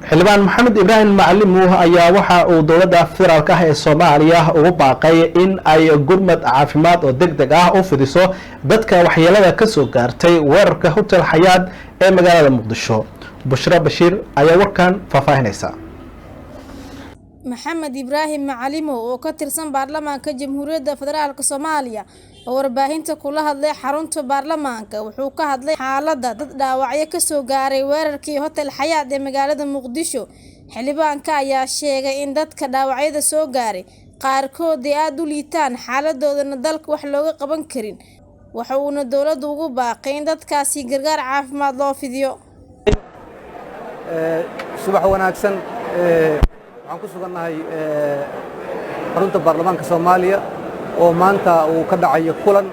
Xildhibaan Maxamed Ibraahim Macalimuh ayaa waxa uu dowladda federaalka ah ee Soomaaliya ugu baaqay in ay gurmad caafimaad oo deg deg ah u fidiso dadka waxyeelada ka soo gaartay weerarka Hotel Xayaad ee magaalada Muqdisho. Bushra Bashiir ayaa warkan faahfaahinaysa. Maxamed Ibraahim Macalimow oo ka tirsan baarlamaanka Jamhuuriyadda Federaalka Soomaaliya oo warbaahinta kula hadlay xarunta baarlamaanka wuxuu ka hadlay xaaladda dad dhaawacyo kasoo gaaray weerarkii Hotel Xayaad ee magaalada Muqdisho. Xildhibaanka ayaa sheegay in dadka dhaawacyada soo gaaray qaarkood ay aada u liitaan, xaaladoodana dalka wax looga qaban karin. Waxa uuna dowladda ugu baaqay in dadkaasi gargaar caafimaad loo fidiyo. Subax wanaagsan. Waxaan ku sugannahay xarunta baarlamaanka Soomaaliya oo maanta uu ka dhacayo kulan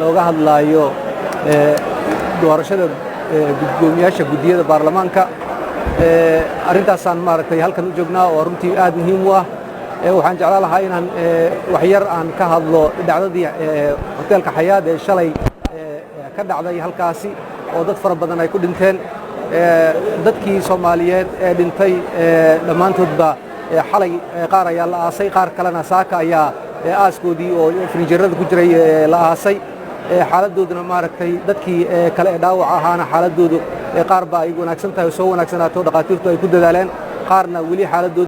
looga hadlaayo doorashada guddoomiyaasha guddiyada baarlamaanka. Arrintaasaan maaragtay halkan u joognaa oo runtii aad muhiim u ah. Waxaan jeclaan lahaa inaan wax yar aan ka hadlo dhacdadii hoteelka Xayaad ee shalay ka dhacday halkaasi oo dad fara badan ay ku dhinteen. Dadkii Soomaaliyeed ee dhintay dhammaantoodba xalay qaar ayaa la aasay, qaar kalena saaka ayaa aaskoodii oo firinjeerada ku jiray la aasay. Xaaladooduna maaragtay dadkii kale ee dhaawaca ahaana xaaladoodu qaar baa ay wanaagsan tahay oo soo wanaagsanaato, dhakhaatiirtu ay ku dadaaleen, qaarna weli xaaladoodu